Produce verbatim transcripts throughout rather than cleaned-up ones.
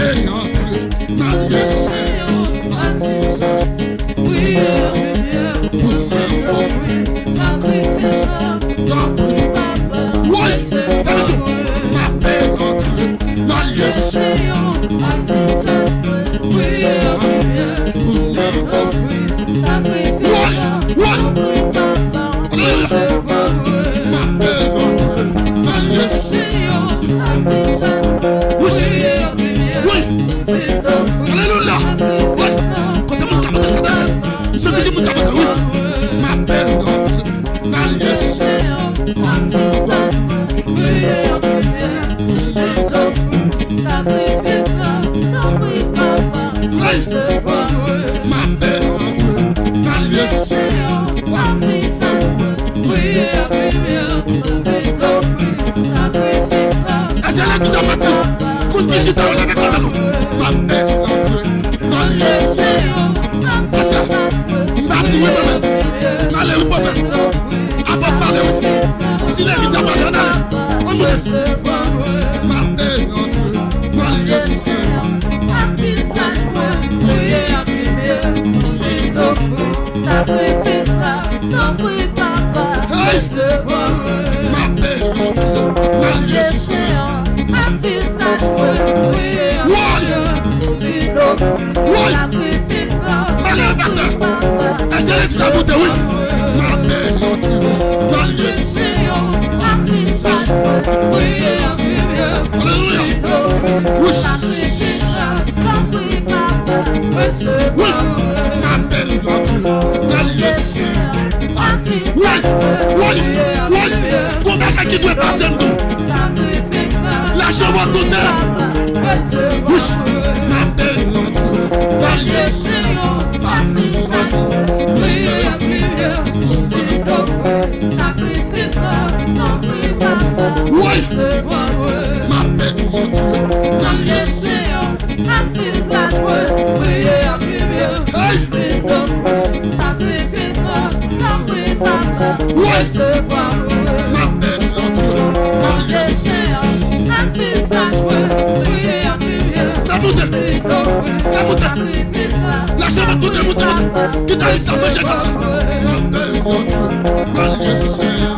Antre nan lye Senyè ak vizaj priyè, pou mwen ofri sakrifis tanpri. Woy, fè misye. M ape antre nan lye Senyè ak vizaj priyè, pou mwen ofri sakrifis tanpri, papa. Alelouya. M ape antre nan lye Senyè. Wi. Wi. Alelouya. Wi. Kote moun k ap antre, kote moun? Sezi ki moun k ap antre, wi. M ape antre nan lye Senyè. Hey! M ape antre nan lye Senyè. Èske legliz la pati? Moun ki chita yo, leve kanpe nou. M ape antre nan lye Senyè. Pastè, m pati wi mwen menm. M ale wi pwofèt. Apot m ale wi. Si legliz la pati, ann ale. Ann moute. M ape antre nan lye Senyè. Ak vizaj mwen brilye ak limyè, pou vin ofri sakrifis la, tanpri papa, resevwa mwen. M ape antre nan lye Senyè. Ak vizaj mwen brilye ak limyè, pou vin ofri sakrifis la, tanpri papa. Èske legliz la moute, wi? M ape antre nan lye Senyè. Ak vizaj mwen brilye ak limyè, pou vin ofri sakrifis la, tanpri papa, resevwa mwen. Wi, m ape antre nan lye Senyè. Wi, wi, wi. Gon bagay ki dwe pase m tou. Lache w ak doutè. Wi, m ape antre nan lye Senyè. Ak vizaj mwen brilye ak limyè, pou vin ofri sakrifis la, tanpri papa, resevwa mwen. M ape antre nan lye Senyè. Ak vizaj mwen brilye ak limyè, pou vin ofri sakrifis la, tanpri papa, resevwa mwen. M ape antre nan lye Senyè. Ak vizaj mwen brilye ak limyè, pou vin ofri sakrifis la, tanpri papa, resevwa mwen. Lache w ak doutè, moute, moute. Gitaris la, manje kontre. M ape antre nan lye Senyè.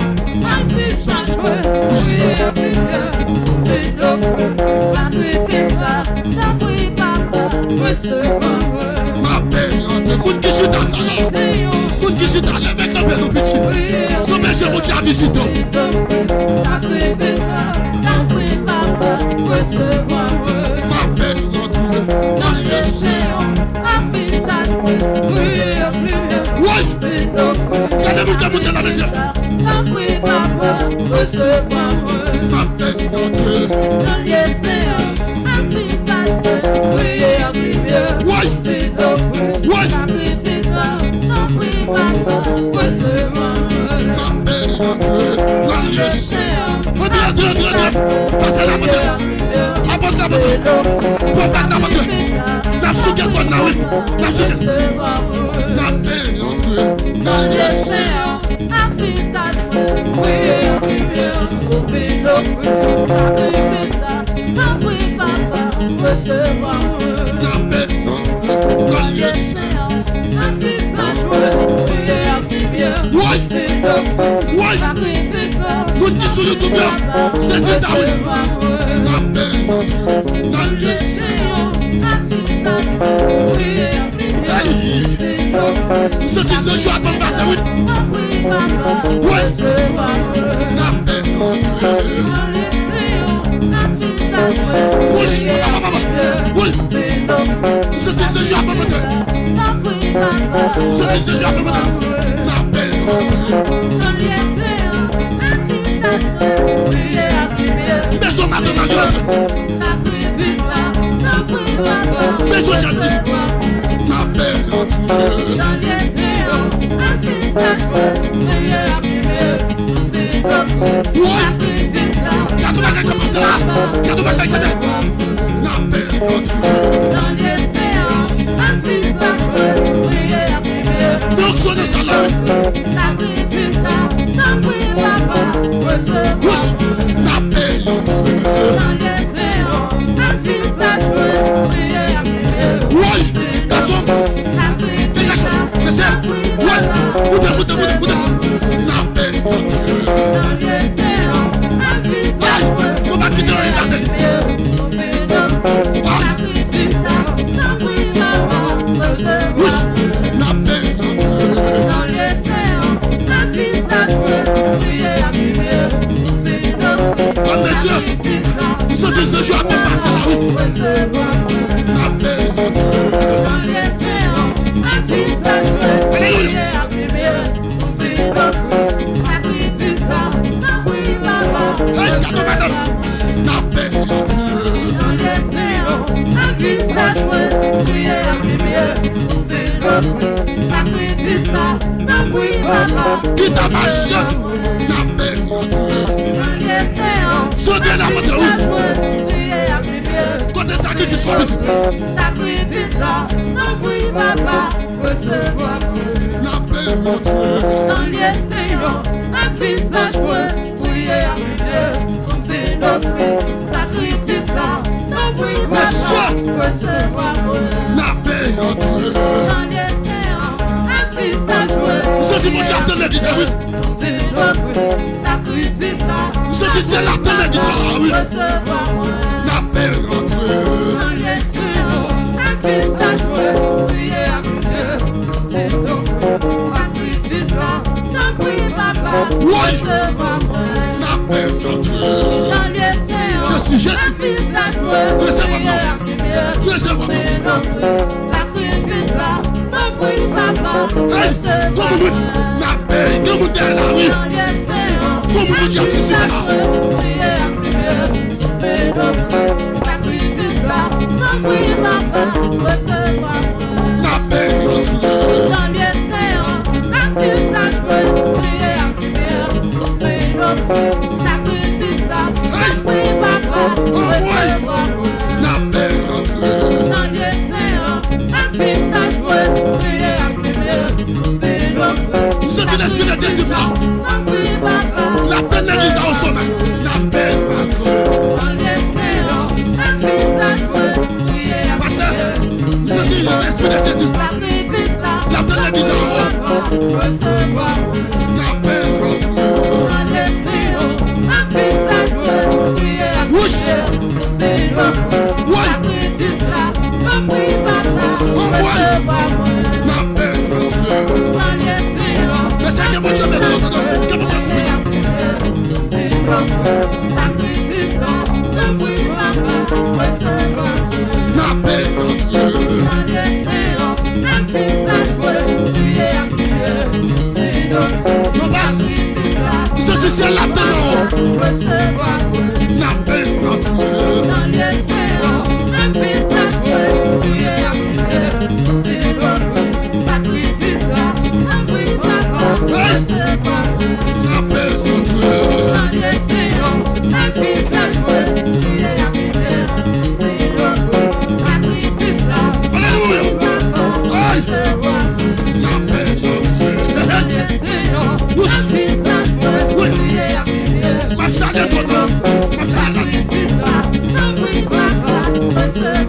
Ak vizaj mwen brilye ak limyè, pou vin ofri sakrifis la, tanpri papa, resevwa mwen. M ape antre. Moun ki chita sa la, moun ki chita, leve kanpe nou piti. Si w bezwen Bondye a vizite w. Sakrifis la, tanpri papa, resevwa mwen. M ape antre nan lye Senyè. Ak vizaj mwen brilye ak limyè. Woy! Gade moun k ap monte la, mesye. Tanpri papa, resevwa mwen. M ape antre nan lye Senyè. Ak vizaj mwen brilye ak limyè. Woy! Woy! Sakrifis la, tanpri papa, resevwa mwen. M ape antre nan lye Senyè. Antre, antre, antre, antre. Pastè la, antre. Apot la, antre. Pwofèt la, antre. N ap souke twòn nan, wi. N ap souke. M ape antre nan lye Senyè. Ak vizaj mwen brilye ak limyè, pou vin ofri sakrifis la, tanpri papa, resevwa mwen. N ape antre nan lye Senyè. Ak vizaj mwen brilye ak limyè, pou vin ofri sakrifis la. Moun ki sou YouTube yo, sezi sa, wi. N ape antre nan lye Senyè. Hey! M santi se jou a ban m pase, wi. Wi. N ape antre. Wi, papa, papa. Wi. M santi se jou a ban m antre. M santi se jou a ban m antre. N ape antre. Bezwen madanm nan yo antre. Bezwen jèn fi. M ape antre. Woy! Gade yon bagay k ap pase la. Gade yon bagay, gade. M ape antre. Men onksyon nan sal la, wi. Wouch! M ape antre. Jan lye Senyè ak vizaj mwen Se la, wi. N ap peye antre. Alelouya. Hey, gade, madanm. N ap peye antre. Ki ta mache. N ap peye antre. Sote n ap antre, wi. Kote sakrifis la, pitit? Sakrifis la, tanpri, papa, resevwa mwen. N ap peye antre. Nan lye Senyè, ak vizaj mwen, priye ak limyè, m vin ofri sakrifis la, tanpri, papa, resevwa mwen. N ap peye antre. Nan lye Senyè, ak vizaj mwen, m santi Bondye ap tande legliz la, wi. M santi syèl la tande legliz la, wi. N ap peye antre. Woy! N ap peye antre. Jezi, Jezi. Resevwa m non. Resevwa m non. Sakrifis la, tanpri, papa. Hey, granmoun, wi. N ap peye, granmoun dèyè la, wi. Granmoun, Bondye ap sisite la. Sakrifis la, tanpri, papa, resevwa mwen. N ap peye antre. Nan lye Senyè, ak vizaj mwen, priye ak limyè, m vin ofri sakrifis la, tanpri, papa, resevwa mwen. N ap peye antre. Nan lye Senyè, ak vizaj mwen, priye ak limyè, m vin ofri. M santi Lespri de Dye di m la. Tanpri, papa. L ap tann legliz la o somè. N ap peye antre. Nan lye Senyè, ak vizaj mwen, priye ak limyè. Pastè, m santi Lespri de Dye di m. L ap tann legliz la o. N ap peye antre. Nan lye Senyè, ak vizaj mwen, priye ak limyè. Woy! Anmwey! N ap peye antre. Mesye, ke Bondye beni nou, tande. Ke Bondye kouvri nou. N ap peye antre. Non, baz. M santi syèl la tande w. N ap peye antre. Hey! N ap peye antre. Alelouya! Hey! N ap peye antre. Wouch! Wi! M ap salye tò nan. M ap salye la.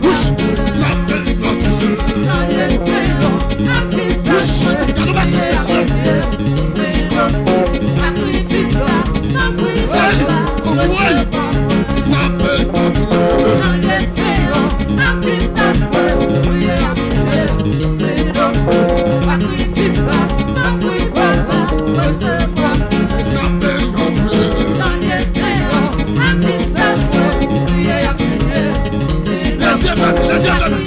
Wouch! N ap peye antre. Wouch! Gade w asistans, wi. Hey! Anmwey! N ap peye antre. N ap peye antre. Lèzye fèmen, lèzye fèmen.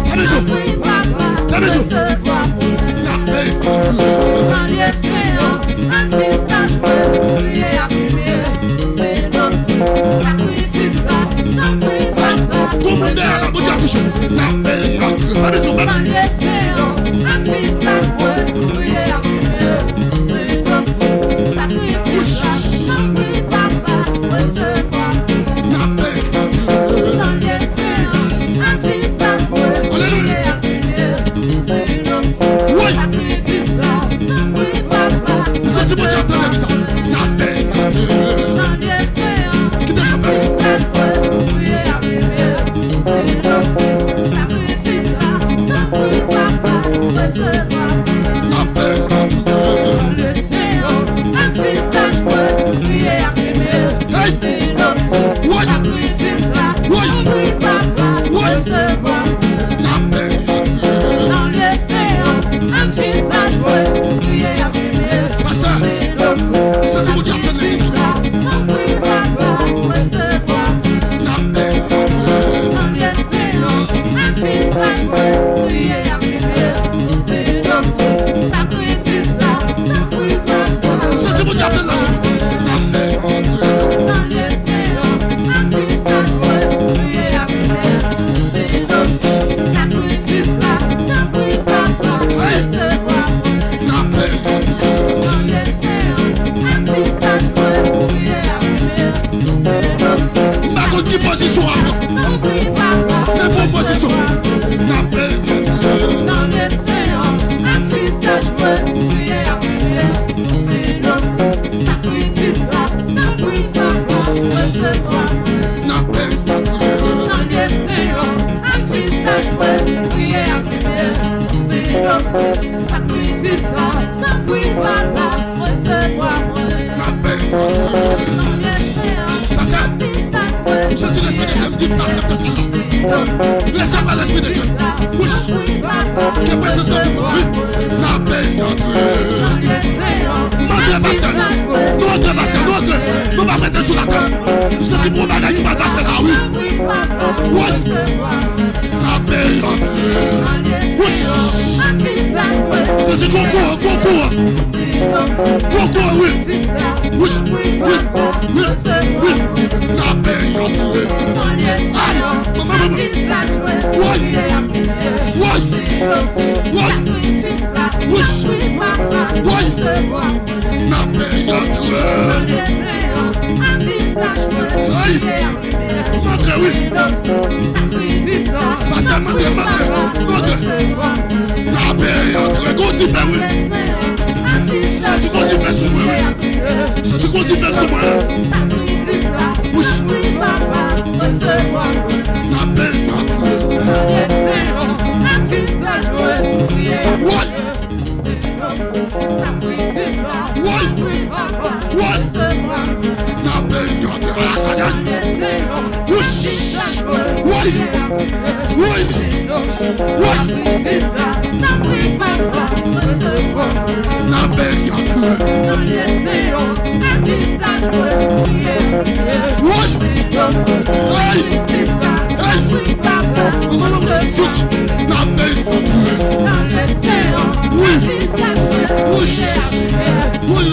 Fèmen zo. Fèmen zo. N ap peye antre. Hey, gon moun dèyè la, Bondye ap touche. N ap peye antre. Fèmen zo, fèmen zo. Wouch. N ap peye antre. Alelouya. Woy. M santi Bondye ap tande legliz la. N ap peye antre. Kite sa fè nou. Sakrifis la, tanpri, Papa, resevwa mwen. N ap beni antre. Pastè, santi Lespri de Dye m di pase m nan sal la. Resevwa Lespri de Dye. Wouch. Gen prezans nan kou mwen. Wi. N ap beni antre. Antre, pastè. Nou antre, pastè. Nou antre. Nou pa rete sou latè. M santi gon bagay ki pral pase la, wi. Wi. N ap beni antre. Wouch. Santi gon kouran, gon kouran. Gon kouran, wi. Wouch. Wi. Wi. Wi. N ap beni antre. Ay. Manman, manman. Woy. Woy. Woy. Wouch. Woy. N ap beni antre. Ay. M antre, wi. Pastè, m antre, m antre, m antre. N ap beni antre. Gon dife, wi. Santi gon dife sou mwen, wi. Santi gon dife sou mwen. Wouch. N ap beni antre. Woy. Woy! Woy! N ap beni antre. Ay, ay, ay. Wouch! Woy! Woy! Woy! N ap beni antre. Woy! Ay! Ay! Manman, non, Jezi, n ap beni antre. Wi. Wi. Wi.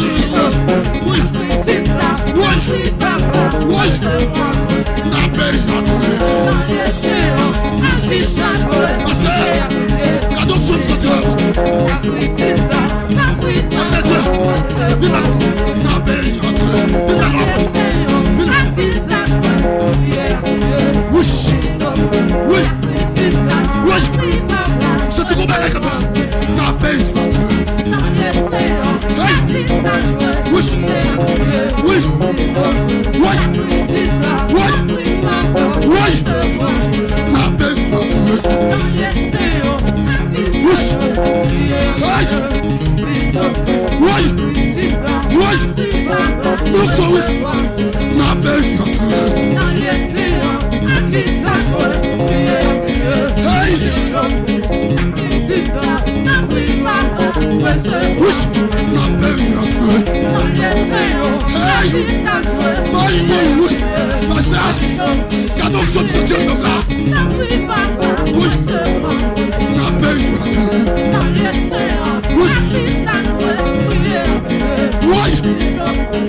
Wi. Wi. Wi. N ap beni antre. Pastè, gade onksyon m santi la. Ann Dye, vin ba nou. N ap beni antre. Vin ba nou apot. Vin. Wouch. Wi. Wi. Santi gon bagay k ap pase. N ap beni antre. Hey. Wouch. Wi. Wi. Wi. Wi. N ap beni antre. Wouch. Hey. Woy! Woy! Donk sa wi. N ap beni antre. Hey! Wouch! N ap beni antre. Hey! Woy, woy, woy! Pastè! Gade onksyon m santi anndan m la. Wi. N ap beni antre. Wi. Wi.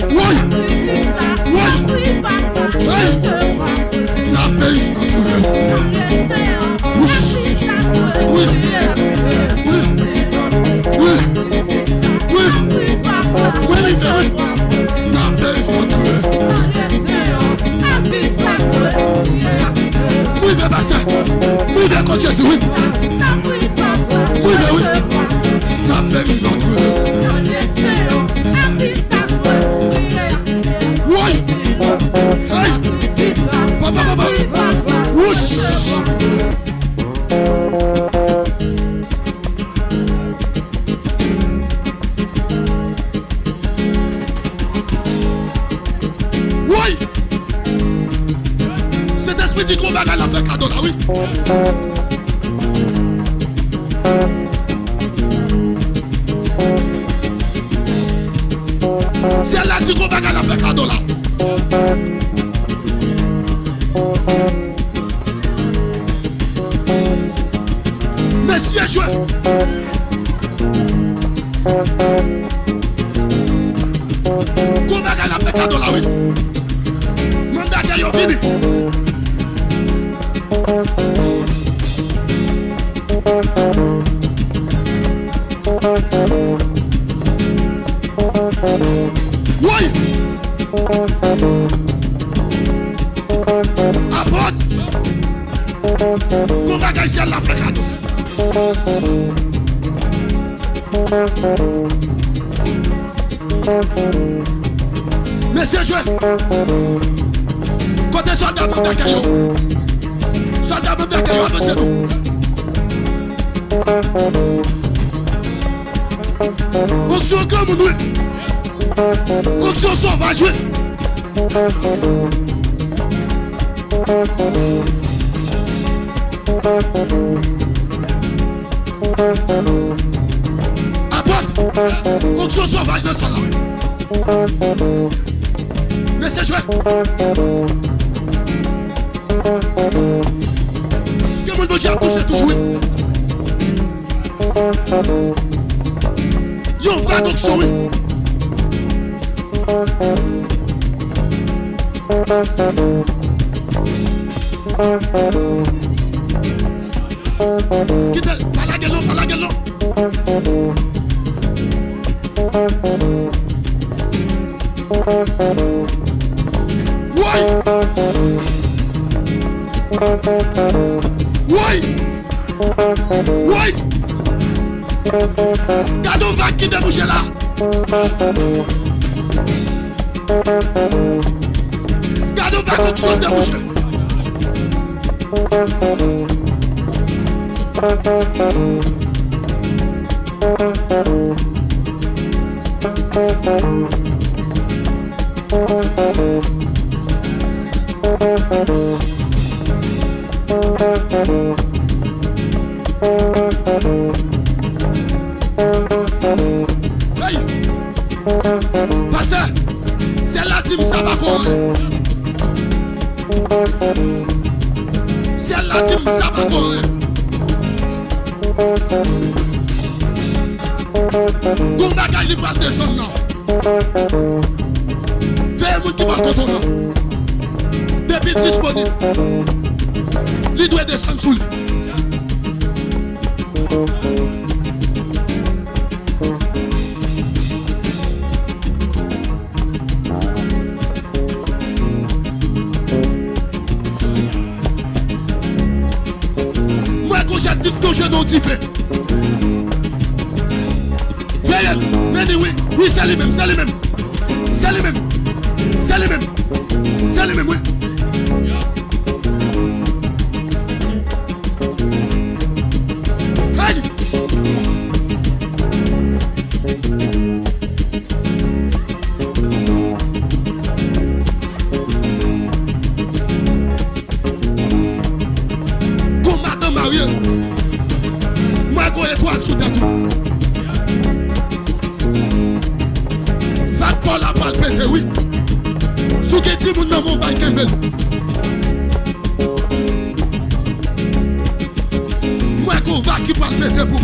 Wi. Wi. Hey. N ap beni antre. Wi. Wi. Wi. Wi. Wi. Mwen rive, wi. N ap beni antre. M rive, pastè. M rive kot Jezi, wi. M rive, wi. N ap beni antre. Woy! Hey! Papa, papa! Wouch! Woy! Sentespri di gon bagay l ap fè kado la, wi. Syèl la di gon bagay l ap fè kado la. Mesye jwe. Gon bagay l ap fè kado la, wi. Manda ke yo vini. Woy! Apot! Gon bagay syèl la fè kado. Mesye jwe. Kote sòlda manm dakèy yo? Sòlda manm dakèy yo, avanse nou. Onksyon granmoun, wi. Onksyon sovaj, wi. Apot, onksyon sovaj nan sal la. Mesye jwe. Gen moun Bondye ap touche toujou, wi. Yon vag onksyon, wi. Kite l, pa lage l non, pa lage l non. Woy! Woy! Woy! Gade yon vag ki debouche la. Gade yon vag onksyon debouche. Hey! Pastè, syèl la di m sa pa ko anyen. Syèl la di m sa pa ko anyen. Gon bagay li pral desann nan. Veye moun ki bò kote w nan. Depi l disponib, li dwe desann sou li. Mwen gon jèn ki plonje nan yon dife. Veye l, men li wi. Wi, se li menm, se li menm. Se li menm. Se li menm. Se li menm, wi. Hey! Gon madanm marye. Mwen gon etwal sou tèt ou. Vag pa w la pral pete, wi. Si w gen timoun nan men w, bay kenbe l. Mwen gon vag ki pral pete pou.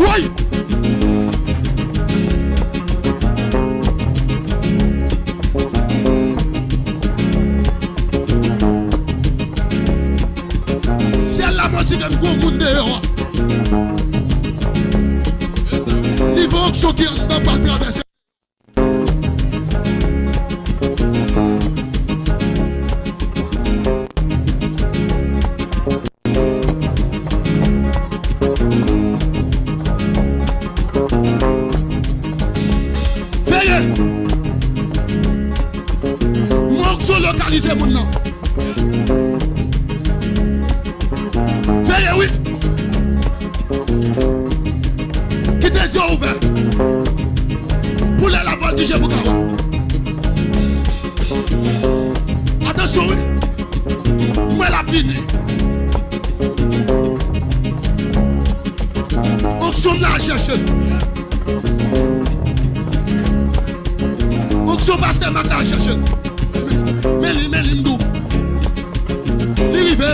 Woy! Syèl la montre m gon moun deyò a. Nivo onksyon ki anndan pral travèse. Veye! Mwen onksyon lokalize moun nan. Veye wi. Kite zye w ouvè. Pou lè l ap vòltije pou ka wè. Atansyon wi. Mwen l ap vini. Onksyon m la al chèche l. Onksyon pastè Mak la al chèche l. Men li, men li, m di w. Li rive.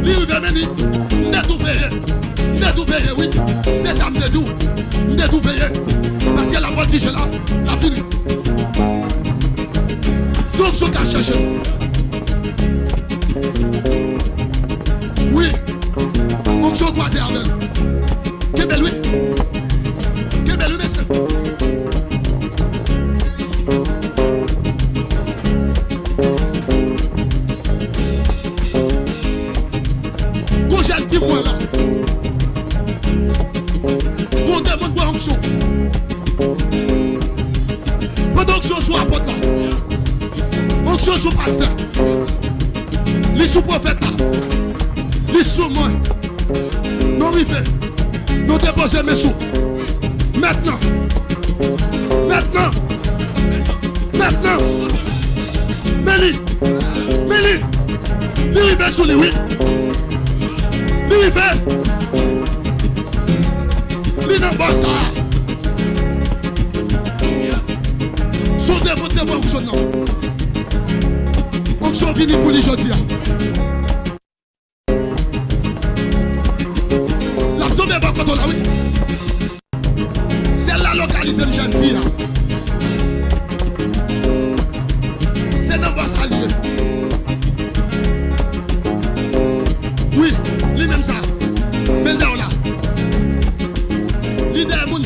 Li rive, men li. M te tou veye. M te tou veye, wi. Se sa m te di w. M te tou veye. Paske l ap vòltije la. L ap vini. Se onksyon k al chèche l. Wi. Onksyon kwaze avè l. Kenbe l wi. Kenbe l wi, mesye. Gon jèn fi m wè la. Gon demonn bwè onksyon. Pandan onksyon sou apot la. Onksyon sou pastè. Li Li sou pwofèt la. Li sou mwen. Nou rive. Nou depoze men sou. Mentnan. Mentnan. Mentnan. Men li. Men li. Li rive sou li, wi. Li rive. Li nan bò sa a. Son demon te pran onksyon nan. Onksyon vini pou li jodi a. L ap tonbe bò kote w la, wi. Se la lokalize m jèn fi a. Se nan bò sa l ye. Wi, li menm sa. Men l dèyè w la. Li dèyè moun.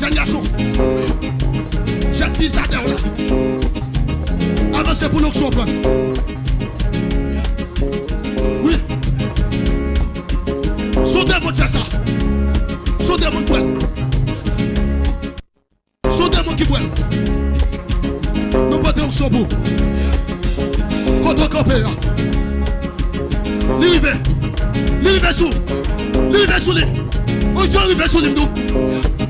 Jèn gason. Jèn fi sa dèyè w la. Avanse pou l onksyon pran. Wi. Son demon fè sa. Son demon pran. Son demon ki pran. Nou pote onksyon pou. Kote w kanpe a. Li rive. Li rive sou. Li rive sou li. Onksyon rive sou li, m di w.